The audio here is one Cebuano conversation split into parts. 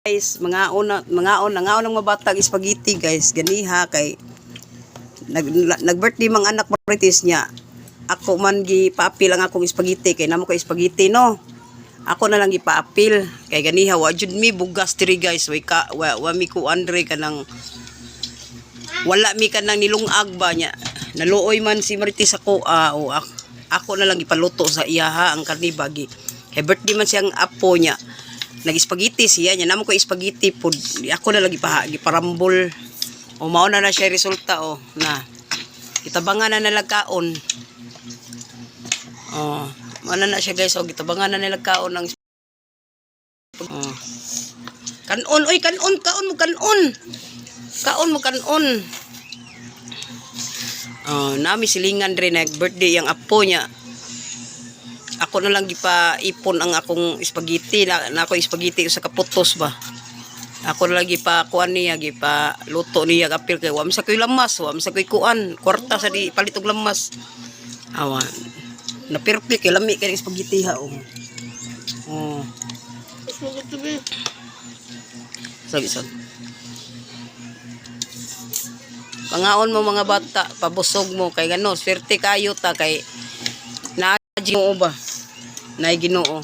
Guys, mga una, mga una, nga unang mabatag spaghetti, guys, ganiha kay nag nag-birthday mga anak Marites niya. Ako man gi paapil ang akong spaghetti kay namo ko spaghetti, no. Ako na lang gipaapil kay ganiha wa jud mi bugas diri, guys, way ka wa mi kuan diri, kanang wala mi kanang nilungag ba niya. Naluoy man si Marites ako, o ako na lang ipaluto sa iyaha ang karni bagi. Kay birthday man siyang apo niya. Nag-spaghetti siya niya. Namo ko spaghetti pud. Ako na lang giparambol. O mao na na siya resulta, o na. Gitabangan na nila kaon. Oh, mao na na siya, guys. O gitabangan na nila kaon ang. Oh. Kanon, oy, kanon, kaon mo, kanon. Kaon mo, kanon. Oh, nami silingan dre, nag birthday ang apo niya. Ako na lang gipa-ipon ang akong spaghetti na ako spaghetti sa kaputos ba. Ako na lang gipa kuan niya, gipa luto niya apil kay wa man sa koy lamas, wa man sa koy kuan, kwarta sa di palit og lamas. Awa. Na perfect kay lami kay spaghetti ha, oh. Oh. Sabi sa Pangaon mo mga bata, pabusog mo kay gano, swerte kayo ta kay naa Ginoo ba? Naay Ginoo.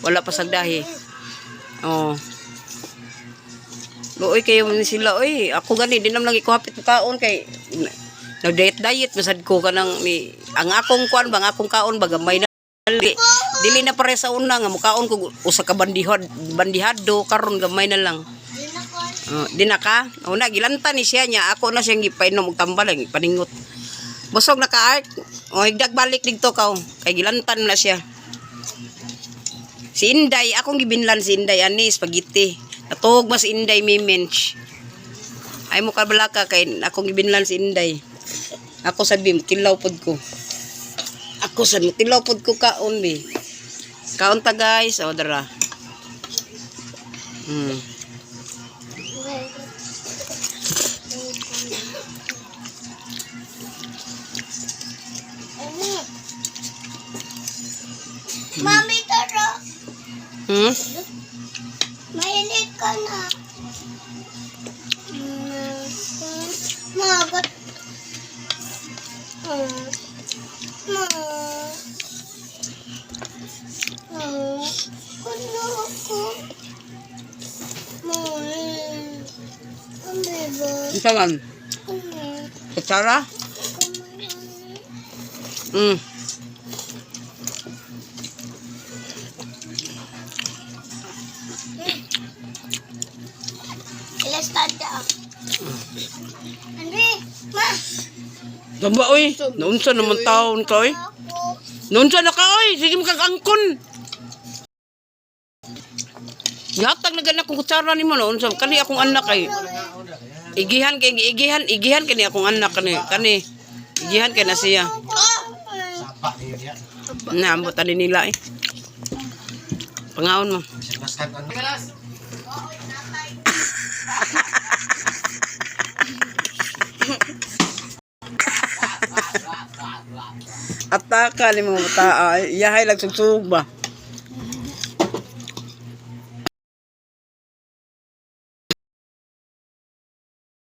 Wala pa sagdahi. Oh. Luoy kayo ni sila oy. Ako gani di naman lagi ko hapit kaon kay nag diet diet masad ko kanang ni ang akong kuan ba, ang akong kaon ba gamay na dili, dili na pare sa una nga mukaon ko usa ka bandihad bandihado, karon gamay na lang. Oh, di na ka? Una, gilanta ni siya niya. Ako na siyang gipainom og tambal, ang paningot. Busog na ka, Art. O, higdag balik dito ka. Oh. Kay gilantan na siya. Si Inday, akong gibinlan si Inday, ani, spaghetti. Natuog mas Inday, mimench. Ay mo kabalaka kay akong gibinlan si Inday. Ako sabi, tilaw pod ko. Ako sabi, tilaw pod ko kaon, bi. Kaon ta, guys. O, dara. Mami, tara. Mahilig ka na. Ma, ba't? Ma. Ano ako? Ma. Ano ba? Unsa man? Ano? Kutsara? Ilas tanda. Andre, ma. Damba oy, naunsa naman taon ka oy? Ako. Naunsa na ka oy, sige mo kag angkon. Gihatag na gani akong kutsara nimo, naunsa kani akong anak ay. Igihan kay igihan igihan kani akong anak kani kani. Igihan kay na siya. Na ambot ani nila eh. Pangaon mo. Ataka ni mga bata ay iyahay lang sugsug ba.